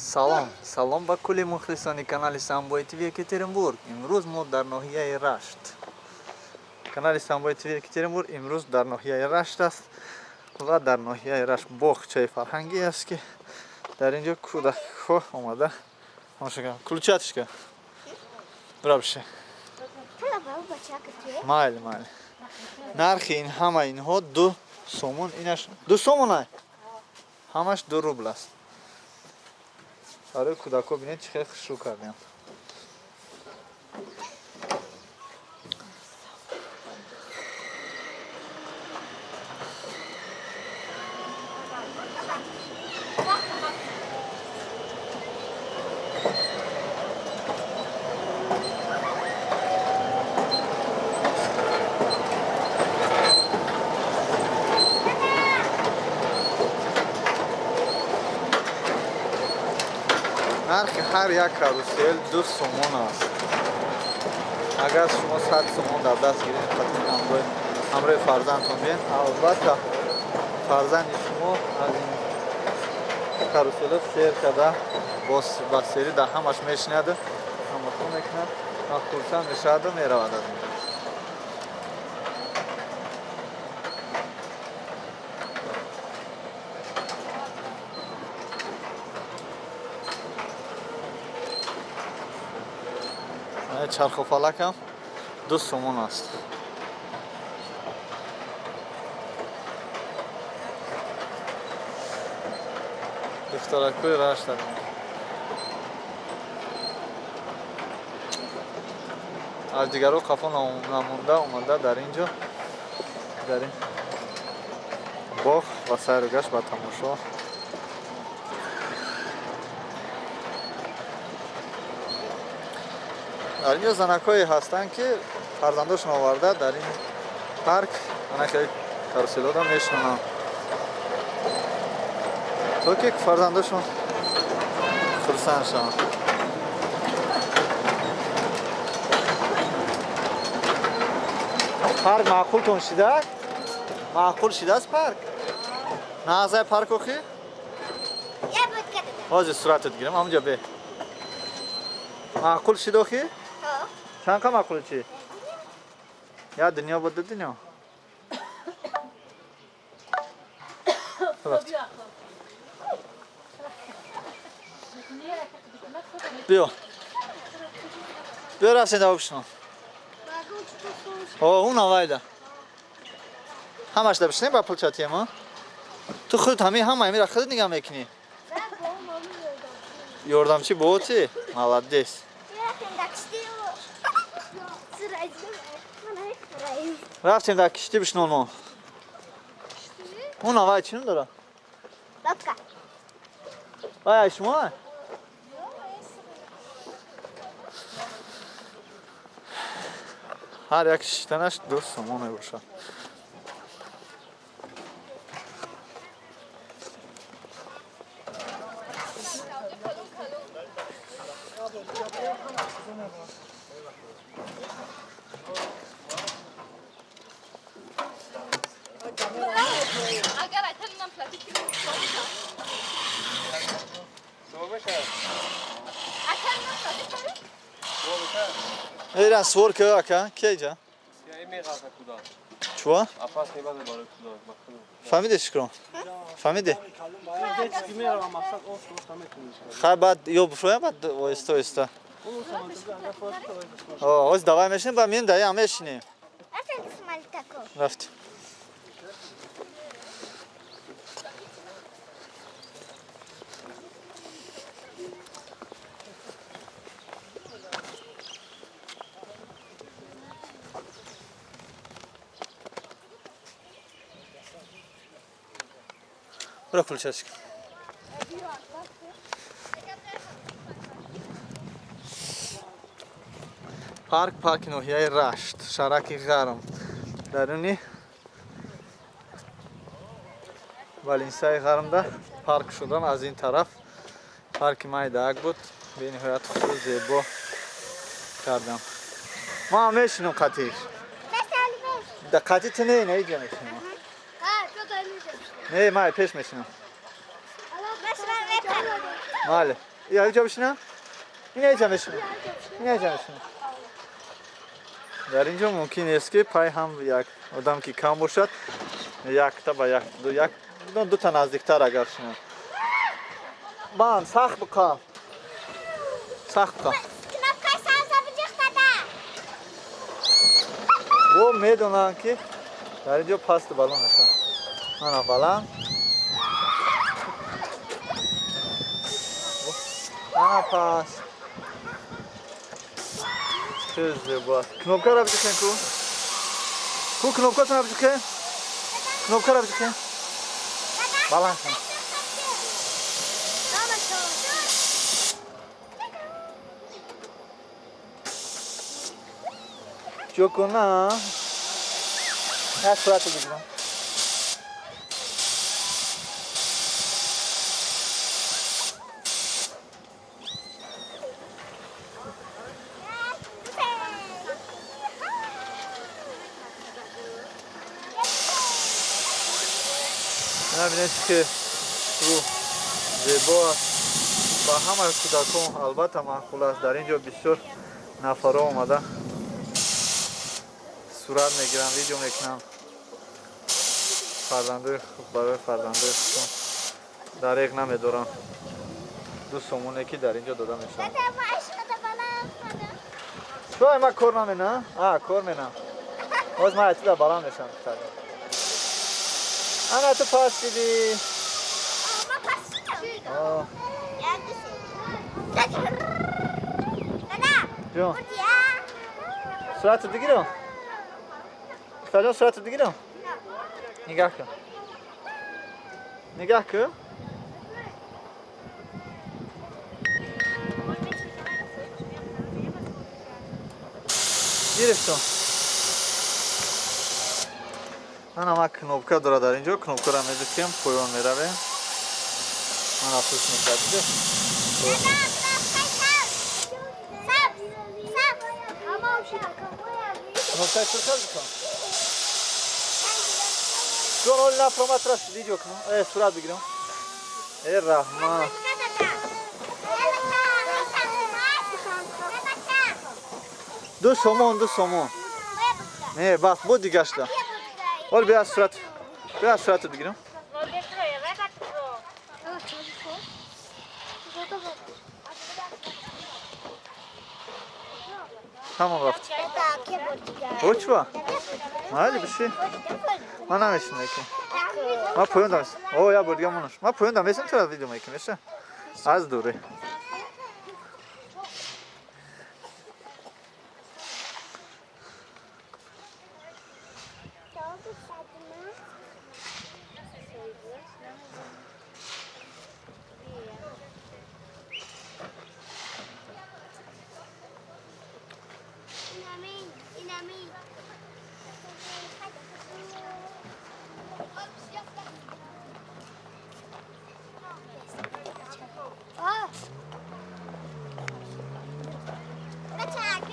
Салом, салом ба кулли мухлисони канали Самбой ТВ Екатеринбург. Имрӯз мо дар ноҳияи Рашт. Канали Самбой ТВ Екатеринбург имрӯз дар ноҳияи Рашт аст ва дар ноҳияи Рашт боғчаи фарҳангӣ аст, ки дар ин ҷо кӯдакҳо омада тамошо карданд. Кулчатишка. Бира бишин. Майли, майли. Нархи ин ҳама инҳо 2 сомон, инаш 2 сомон ай? Ҳамаш 2 рубл аст. Барои кӯдакҳо бинед, чӣ хел хушрӯ кардем. Нархи ҳар як карусел 2 сомон аст. Агар шумо 100 сомон дар даст гиред, қатъи ҳамроҳи фарзандтон биен, албатта фарзанди шумо аз ин карусело сер карда ба сери дар ҳамаш мешинаду тамошо мекунад ва хурсанд мешаваду меравад аз инҷо. Чархуфалакам 2 сомон аст. Духтаракҳои Рашт дар аз дигарҳо қафо намонда омада дар ин ҷо, дар ин боғ ба сайру гашт, ба тамошо. Дар ин ҷо занакҳое ҳастанд, ки фарзандошон оварда дар ин парк ана хеле каруселода мешинонанд, то ки фарзандошон хурсанд шаванд. Парк маъқултон шида? Маъқул шидааст парк? Наазай парк охи? Ҳозир суратат гирам, ҳамунҷо бе. Маъқул шид охи? Чанд қа маъқул чи? Я дунё буд, ду дунё. Рафт. Биё. Биё, рафтем да бишинон. О, он авайда. Ҳамаш да бишинем, ба пул чатием, а? Ту худ ҳами ҳама ҳамира худат нигаҳ мекунӣ? Ёрдамчи боти? Молодец. Рафтем дар киштӣ бишинон мо. Он авай чӣ ном дора? Бабка. Вай, шумо? Ҳар як шиштанаш 2 сомон мебошад. Агар айтан нам платить кунем. Айтан нам платить кунем. Эйран свор ки ака, ки иҷа? Чува? Фаҳмиди, шукрон? Фаҳмиди? Хай, баъд ё буфроям, баъд оҳиста оҳиста. Оз давай мешинем, ба мием даям мешинем. Рафтем. Бира, кулчачка. Парк, парки ноҳияи Рашт, шаҳраки Ғарм. Даруни Валинсаи Ғармда парк шудан. Аз ин тараф парки майдаак буд, бениҳоят хубу зебо кардам. Ма ҳам мешинам қатиш. Да қати ту не, не, иҷа мешинам. Не, май пеш мешинам. Майли. Ия ҷо бишинам? Ина ҷа мешинам. Ина ҷа мешинам. Дар ин ҷо мумкин нест, ки пай ҳам як одам ки кам бошад, якта ба як, ду, як, дута наздиктар агар шинам. Бан, сахт биқа. Сахт биқа. Бо медонанд, ки дар ин ҷо пасту баланд мешавад. Мана баланд. Ана паст. Хеле зебо аст. Кнопкаро биҷухен ку. Ку кнопкатонро биҷухен. Кнопкаро биҷухен. Баланд кун. Ҷо кун на. Як сурате бигирам. Бинед, ки рӯ зебо аст, ба ҳама кӯдакон албатта маъқул аст. Дар ин ҷо бисёр нафарҳо омада сурат мегиранд, видео мекунанд. Фарзандои барои фарзандои худшон дареғ намедоранд 2 сомоне, ки дар ин ҷо дода мешавад. Чой ма кор намена? А, кор менам. Боз ман атида баланд мешавам. Ана ту пас дидӣ. О. Ҷон. Суратро бигирам? Духтарҷон, суратро бигирам? Нигаҳ кун. Нигаҳ кун. Гирифтам. Ана ма кнопка дора дар инҷо, кнопкаро мезукем, поён меравем. Мана хуш мекард, дидӣ? Кнопкаи чӣ кар бикун? Ҷон, оли нафромад, трас видео кунам. Э, сурат бигирам. Э, раҳмат. 2 сомон, 2 сомон. Не, бас, бо дигашта. Ол бия сурат. Бия суратро бигирам. Тамом, рафт. Бо чува? Майли, биши. Ман намешинам ки. Ман поён дам. О, я бор дига монаш. Ман поён дам месем, тура видео мекунем, меша? Аз дурӣ.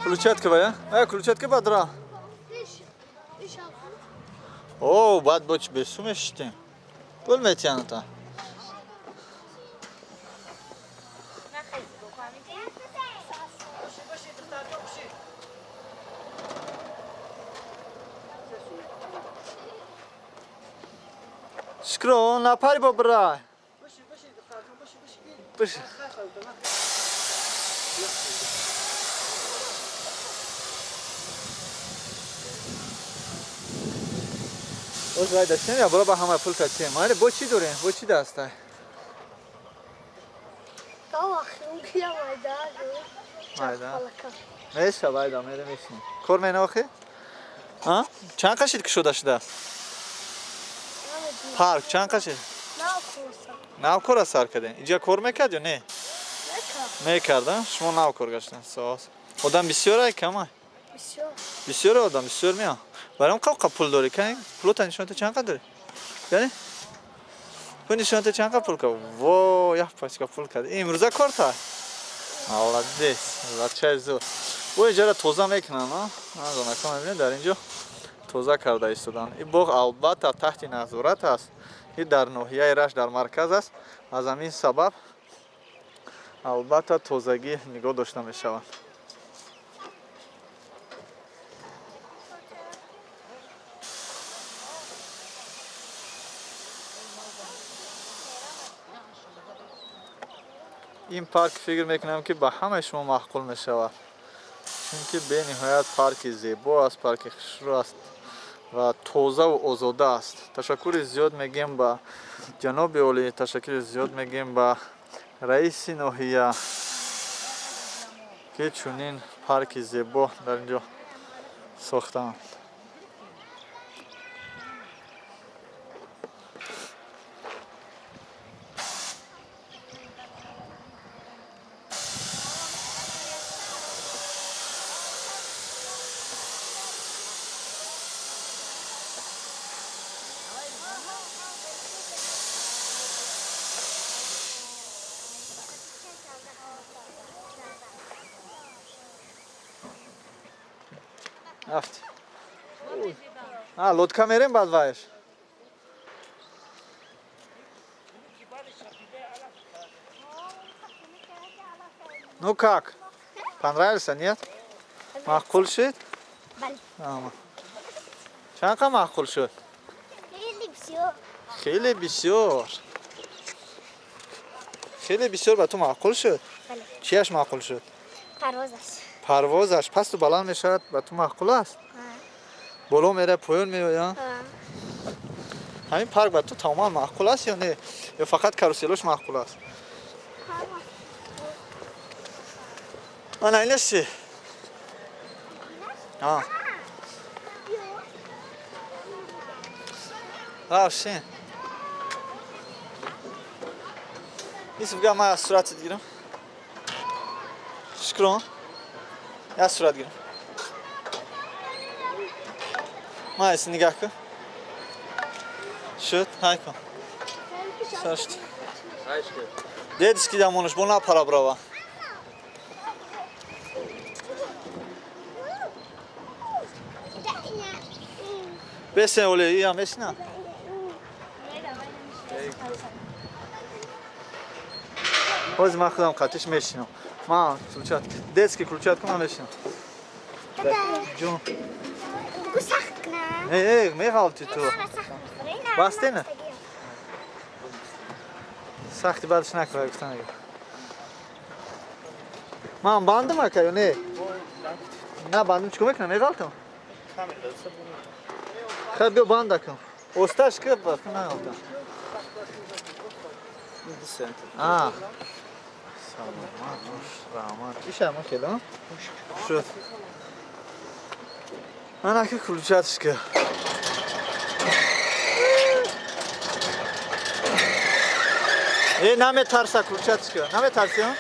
Ключатка бая? Ая ключатка бадра. О, баъд бо чи бесу мешитем? Пул метиҳанд. Шукро, напари бо бира. Биши. Оз вай даштем я бора ба ҳама пул катем. Майли, бо чӣ дорем? Бо чӣ дастай? Майда. Меша вайда мере мешинем. Кор мена охи? А? Чанд қашид кушода шудааст? Парк чанд қашид? Нав кора сар кардем. Инҷа кор мекард ё не? Мекард, а? Шумо нав кор гаштен. Соз. Одам бисёр ай камай? Бисёр одам, бисёр меа. Баром қавқа пул дорӣ? Кани пулота нишонта, чанд қадр дорӣ? Яъне? Пул нишонта, чанд қадр пул кард? Во, як пачка пул кард. Имрӯза корта? Молодец, бачаи зуд. Бо инҷара тоза мекунанд, а? Надонакам, мебинед, дар инҷо тоза карда истоданд. Ин боғ албатта таҳти назорат аст. Ин дар ноҳияи Рашт, дар марказ аст. Аз ҳамин сабаб Албатта, тозагӣ нигоҳ дошта мешавад. Ин парк, фикр мекунам, ки ба ҳамаи шумо маъқул мешавад, чунки бениҳоят парки зебо аст, парки хушрӯ аст ва тозаву озода аст. Ташаккури зиёд мегӯем ба ҷаноби олӣ, ташаккури зиёд мегӯем ба раиси ноҳия, ки чунин парки зебо дар ин ҷо сохтаанд. Рафт. А, лодка мерем баъд вайш. Ну как? Понравился, нет? Маъқул шуд? Бале. Ама. Чанд қа маъқул шуд? Хеле бисёр. Хеле бисёр. Хеле бисёр ба ту маъқул шуд? Бале. Чияш маъқул шуд? Парвозаш. Парвозаш пасту баланд мешавад, ба ту маъқул аст? Боло мера, поён меояд? Ҳамин парк ба ту тамоман маъқул аст ё не, ё фақат каруселош маъқул аст? Ана инаш чи? А. Равшин. Юсуф, бия, ман аз суратат гирам. Шукрон. Як сурат гирам. Ман эси нигаҳ кун. Шуд, ҳай кун. Сашт. Дедишки дамонаш бо напара брава. Бесен оле, иам бесина. Ҳозир ман худам қатиш мешинам. Ман ключат, детский ключат кун, ман мешинам. Ҷон. Бугу сахт кунам. Не, э, меғалти ту. Бастена? Сахти бадаш накун, гуфта нагир. Ман бандам ака ё не? На бандам, чикор мекунам? Меғалтам? Хай, биё, банда кун. Осташ ки ба нағалтам. А. Саломат бош, раҳмат. Иша ма хело? Шуд. Ана ки ключатш ки. Э, наметарса, ключатш ки. Наметарси, а?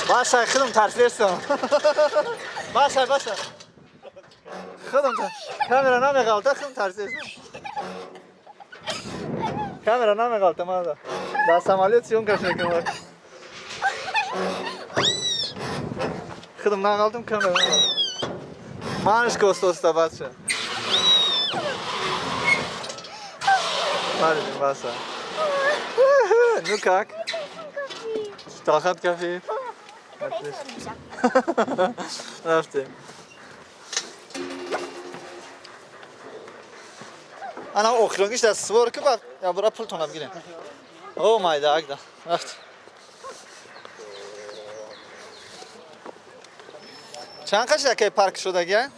Башай, худам тарсерсам. Башай, башай. Худам камера намеғалта, худам тарсерсам. Камера намеғалта, мада. Дар самолёт съёмкаш мекунам. Худам нағалтам, камера намеғалта. Манаш ки оста оста бача. Бале, баса. Ну как? Тоқат кафид? Рафтем. Ана охиронгиш дар свор ки баъд ябора пултонам гирем. О, майда, агда. Рафтем. Чанд қаш якай парк шудагия?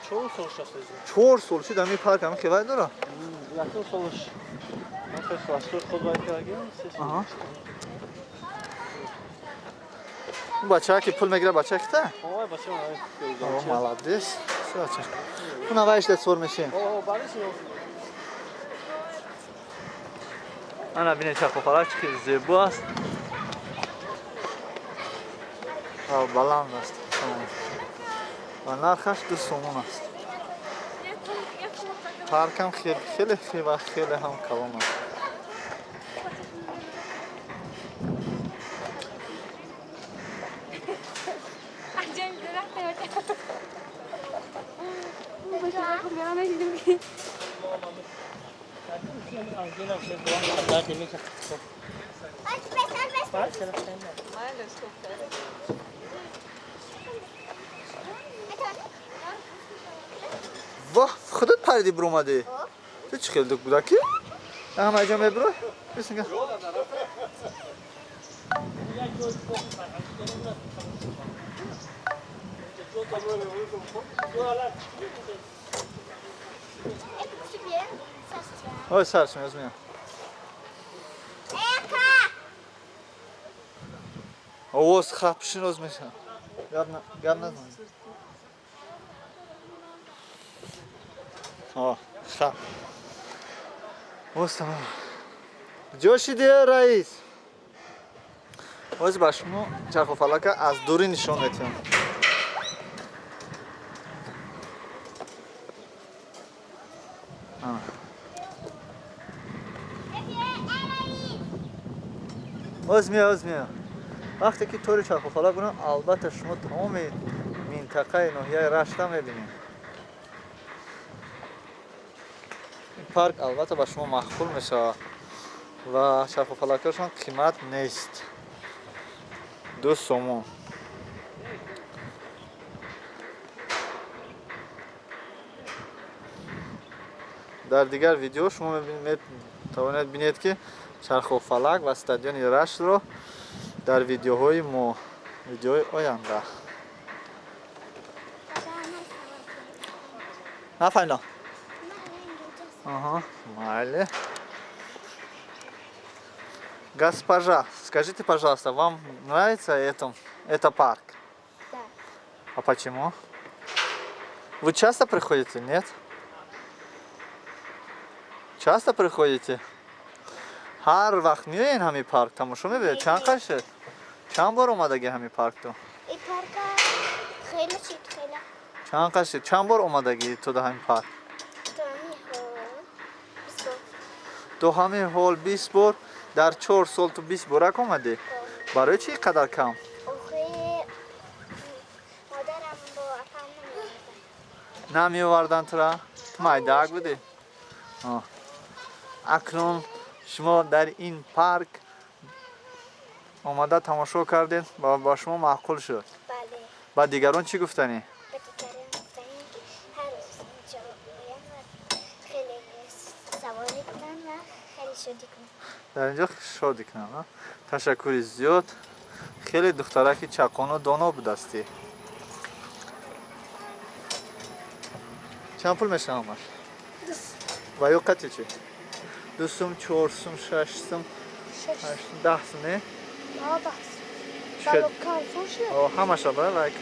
4 сол шуд. 4 сол шуд ҳамин парк ҳамин хелай дора? Якум солш ман хеле худ вай кардагиам, 3 сол. Аҳа. Он бачаҳа ки пул мегирад, бача кита? Ой, бача О, молодец. Всё, бача. Уна вайш дет свор мешем. О, барис. Ана бинед, чархофалак чӣ хеле зебо аст. Ва баланд аст. Ва нархаш 2 сомон аст. Паркам хеле хеле ва хеле ҳам калон аст. Анҷом дарахт. Воҳ, худат париди биромадӣ? Ту чӣ хел кӯдаки? Ҳама ҷо мебирой? Бисинга. Ой, сарш меоз меям. Овоз хапшин оз мешам. Гап назан. Хап. Оз тамом. Ҷо шиди, раис? Оз ба шумо чарху фалака аз дурӣ нишон метиҳам. Оз мея, оз мея. Вақте ки тори чарху фалак бурам, албатта шумо тамоми минтақаи ноҳияи Рашта мебинед. Ин парк албатта ба шумо маъқул мешавад ва чарху фалакҳошон қимат нест. 2 сомон. Дар дигар видео шумо метавонед бинед, ки чарху фалак ва стадиони Раштро дар видеоҳои мо, видеои оянда. Нафаҳмидам. Аҳа, майли. Госпожа, скажите, пожалуйста, вам нравится это парк? Да. А почему? Вы часто приходите, нет? Часто приходите? Ҳар вақт меоен ҳамин парк, тамошо мебинед? Чанд қад шуд? Чанд бор омадаги ҳамин паркту? И парка хеле шуд, хеле. Чанд қад шуд? Чанд бор омадаги ту да ҳамин парк? То ҳамин ҳол 20 бор. То ҳамин ҳол 20 бор? Дар 4 сол ту 20 борак омадӣ? Барои чӣ қадар кам? Охи, модарам бо апам намеоварданд. Намеоварданд тура? Ту майдаак будӣ? Акнун шумо дар ин парк омада тамошо кардед ва ба шумо маъқул шуд. Бале. Ба дигарон чӣ гуфтанӣ? Ба дигарон гуфтанӣ, ки ҳар рӯз инҷо оянд ва хеле саворӣ кунанд ва хеле шодӣ кунанд. Дар инҷо шодӣ кунанд. Ташаккури зиёд. Хеле духтараки чақону доно будастӣ. Чанд пул мешавад ҳамаш? Ва ё қати чӣ? 2 сум, 4 сум, 6 сум, 8 сум, 10 сум, не? Ҳамаша бара лайк.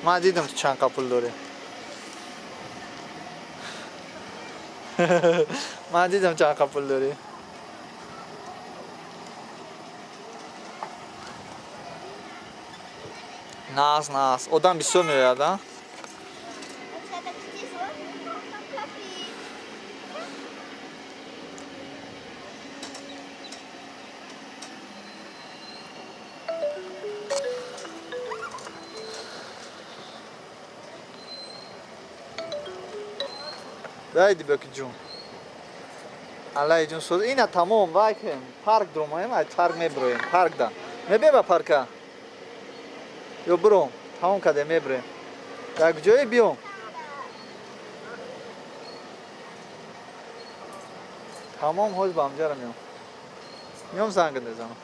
Ман дидам, ту чанд қа пул дорӣ. Ман дидам, чанд қа пул дорӣ. Нағз, нағз. Одам бисёр меояд, а? Дайди бёки ҷун. Аллаи ҷун соз. Ина тамом вай кем. Парк дуромаем, ай парк мебироем. Парк да. Мебием ба парка? Ё биром. Тамом кардем, мебироем. Дар куҷое биём? Тамом, ҳоз ба ҳамҷара меом. Меом, занг мезанам.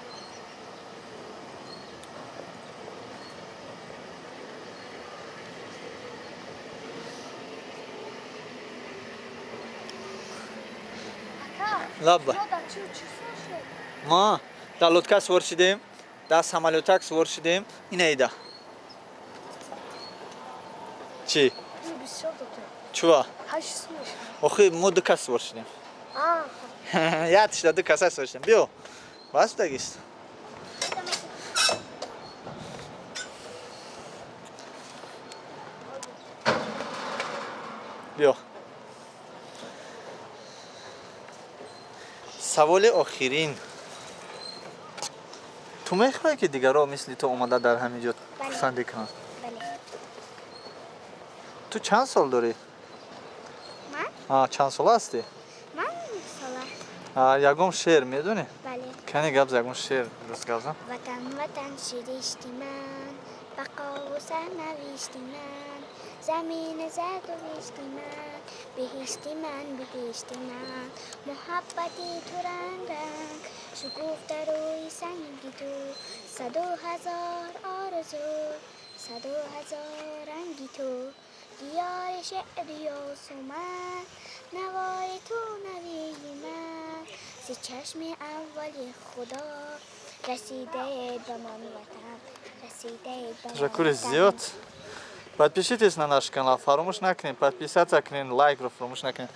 Лабба. Ма дар лодка сувор шидем, дар самолётак сувор шидем. Ина ида. Чӣ? Чува? Охи, мо ду кас сувор шидем. Як тишда ду каса сувор шидем. Биё. Бас будагист. Биё. Саволи охирин. Ту мехоҳӣ, ки дигарро мисли ту омада дар ҳамин ҷо Бале. хурсандӣ кунанд? Бале. Ту чанд сол дорӣ? Ман? Чанд сола ҳастӣ? Ман сола. Ягон шеър медонӣ? Бале. Кани, гап за, ягон шеър дуруст гап зан. Ватан, ватан, сиришти ман, бақову сарнавишти ман, замини зарду ҳишти ман, биҳишти ман, биҳишти ман. Муҳаббати ту ранг ранг шукуфта рӯи санги ту, саду ҳазор орзу, саду ҳазор ранги ту. Диёри шеъри ёсуман, навои ту, навии ман, зи чашми аввали Худо расиде ба ман ватан, расиде ба ман Ташаккури ватан. зиёд. Подпишитесь на наш канал, фаромӯш накунед подписаться кунед, лайкро фаромӯш накунед.